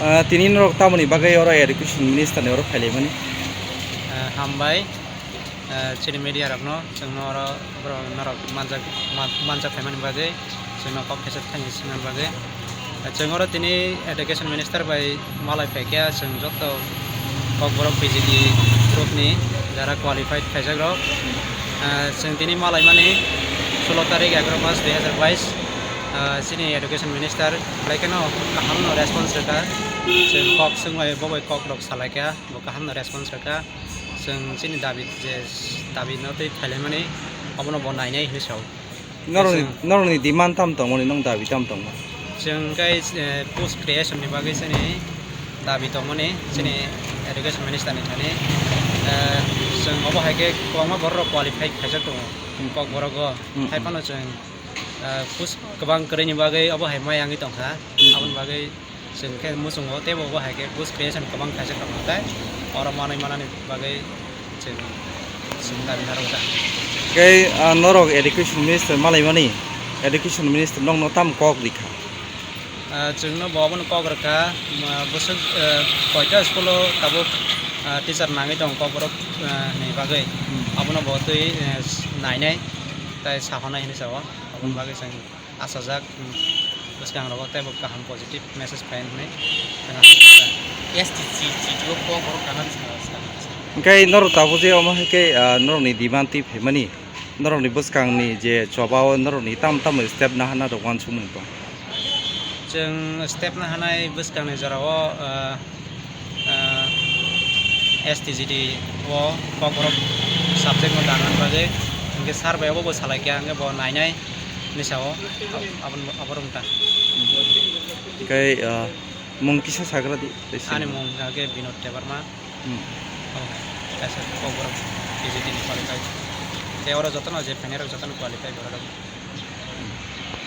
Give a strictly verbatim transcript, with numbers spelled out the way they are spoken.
Ah, tini norok tamoni bagwi oro education minister ni oro phailaimani? Ah, hambai, ah, chini media rokno, chwngno oro borok norok manjak, man-, manjak phaimani bagwi, chwngno kok kesa thani swngnani bagwi. Ah, chwng oro tini education minister bai malai phaikha, chwng joto Kokborok B J P group ni jara qualified khaijak rok. Ah, chwng tini malaimani solo tarik egaroh mas dui hazar bais, ah, chini education minister belai kheno kahamno response rwkha. Chwng kok swngbai bo bai kok rok salaikha, bo kahamno response rwkha. Chwng chini dabi je dabi no twi phailaimani obono bo nainai hinwi sao. Norokni, Chwng norokni demand tam tongmani, nong dabi tam tongmani? Chwng khe, eh, post creation ni bagwi chini dabi tongmani, chini education minister ni thani. Eh, chwng obo hai khe kwbangma borok rok qualified khaijak tongo, Hmm. Kokborok o. Hmm, Hai hmm. phano chwng, eh, post kwbang kwrwini bagwi obo hai mai wngwi tongkha. Hmm. Aboni bagwi chwng khe muchungo teibo obo hai khe post creation kwbang khaijak tongo tei oro manwi manani bagwi chwng, chwng dabi narwkjak. Tei, ah, norok education minister malaimani, education minister nokno tamo kok rikha? Ah, chwngno bo abono kok rwkha, ma, bwswk, eh, koita school o tabuk, ah, teacher nangwi tongo Kokborok, ah, ni bagwi. Hmm. Abono bo twi, eh, nainai tei sahornai hinwi sao. Aboni Hmm. bagwi chwng achajak, hmm, bwskangrogo teibo kaham positive message phai hwnwi chwng achajak. S T C, C T O kok borok kaham sa, sa, sa. Hwnkhe norok tabuk je omo hai khe, ah, norokni demand twi phaimani, norokni bwskangni je choba o norokni tamo tamo step nahana rok uansukmung tong? Chwng step nahanai bwskangni jorao, ah, ah, S T G D o Kokborok subject no danani bagwi, hwnkhe sir bai obo bo salai kha, hwnkhe bo nainai hinwi sao, aboni, aborok wngkha. Hwnkhe, ah, mung kisa sagra di, tei sini. Ani mung hwnkhe Binod Debbarma. Hmm. Oh, kaisa Kokborok P G T ni qualified. Tei oro jotono je phainairok jotono qualified borok.